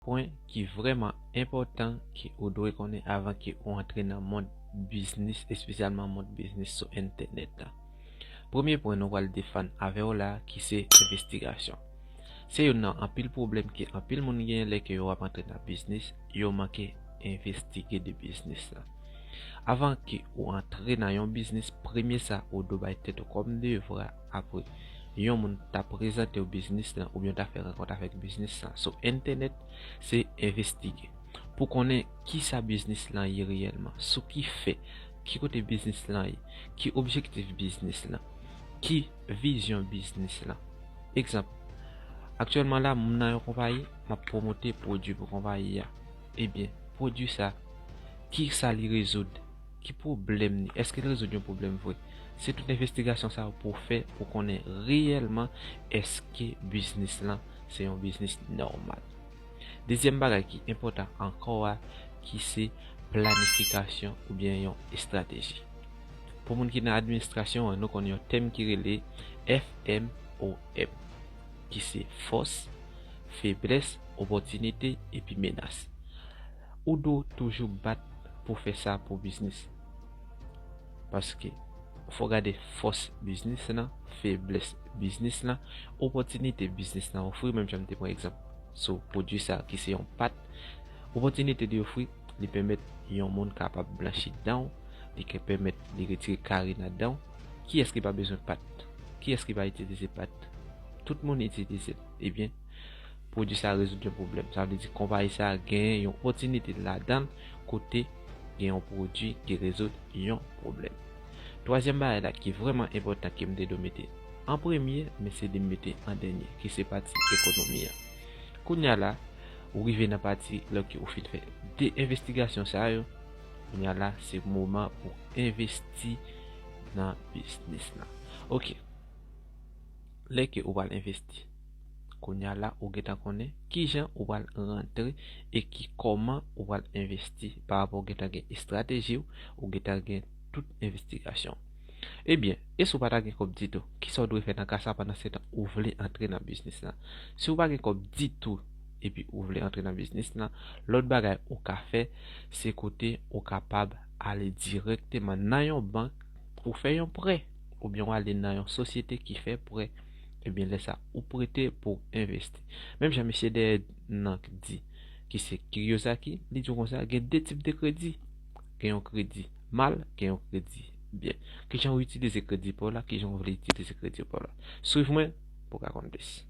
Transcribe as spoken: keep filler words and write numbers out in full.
pwen ki vrèman enpòtan ke ou dwe konnen avan ke ou antre nan mond biznis, espesyalman mond biznis sou entènèt la. Premye pwen nou pral defann avè w la ki se envestigasyon. Se youn nan anpil pwoblèm ke anpil moun genyen lè ke yo ap antre nan biznis, yo manke envestige de biznis la. Avan ke ou antre nan yon biznis, premye sa ou dwe bay tèt ou kòm devwa apre yon moun ta prezante w biznis lan oubyen w ta fè rankont avèk biznis lan sou entènèt, se envestige pou konnen kisa biznis lan ye reyèlman, sou ki fè, ki kote biznis lan ye, ki objektif biznis lan, ki vizyon biznis lan. Egzanp, aktyèlman la, m nan yon konpayi, m ap pwomote pwodui pou konpayi a. Ebyen, pwodui sa, kisa li rezoud? Ki pwoblèm li? Èske li rezoud yon pwoblèm vre? Se tout envestigasyon sa yo pou w fè pou konnen reyèlman èske biznis lan se yon biznis nòmal. Dezyèm bagay ki enpòtan ankò a, ki se planifikasyon oubyen yon estrateji. Pou moun ki nan administrasyon an, nou konn yon tèm ki rele F M O M, ki se fòs, feblès, opòtinite, epi menas. Ou dwe toujou bat pou fè sa pou biznis. Paske fò gade fòs biznis lan, feblès biznis lan, opòtinite biznis lan ofri, menm jan m te pran egzanp sou pwodui sa ki se yon pat. Opòtinite li ofri, li pèmèt yon moun kapab blanchi dan w, li ka pèmèt li retire kari nan dan w. Kiyès ki pa bezwen pat? Kiyès ki pa itilize pat? Tout moun itilize l. Ebyen, pwodui sa rezoud yon pwoblèm. Sa vle di konpayi sa genyen yon opòtinite ladan l kote gen yon pwodui ki rezoud yon pwoblèm. Twazyèm bagay la ki vrèman enpòtan ke m te dwe mete an premye, men se li m mete an dènye, ki se pati ekonomi an. Kounye a la, ou rive nan pati lè ke ou fin fè de envestigasyon sa yo, kounye a la, se moman pou envesti nan biznis lan. Oke. Lè ke ou pral envesti, kounye a la, ou gentan konnen kijan ou pral rantre e ki kòman ou pral envesti pa rapò ou gentan gen estrateji w, ou gentan gen tout envestigasyon w. Ebyen, e si w pa ta gen kòb ditou, kisa w dwe fè nan ka sa pandan se tan ou vle antre nan biznis lan? Si w pa gen kòb ditou epi ou vle antre nan biznis lan, lòt bagay ou ka fè, se kote ou kapab ale dirèkteman nan yon bank pou fè yon prè, oubyen w ale nan yon sosyete ki fè prè. Ebyen, lè sa, ou prete pou w envesti. Menm jan mesye dèyè nan di, ki se Kiyosaki, li di w konsa, gen de tip de kredi. Gen yon kredi mal, gen yon kredi byen. Kijan w itilize kredi pa w la, kijan w vle itilize kredi pa w la. Swiv mwen pou w ka konn plis.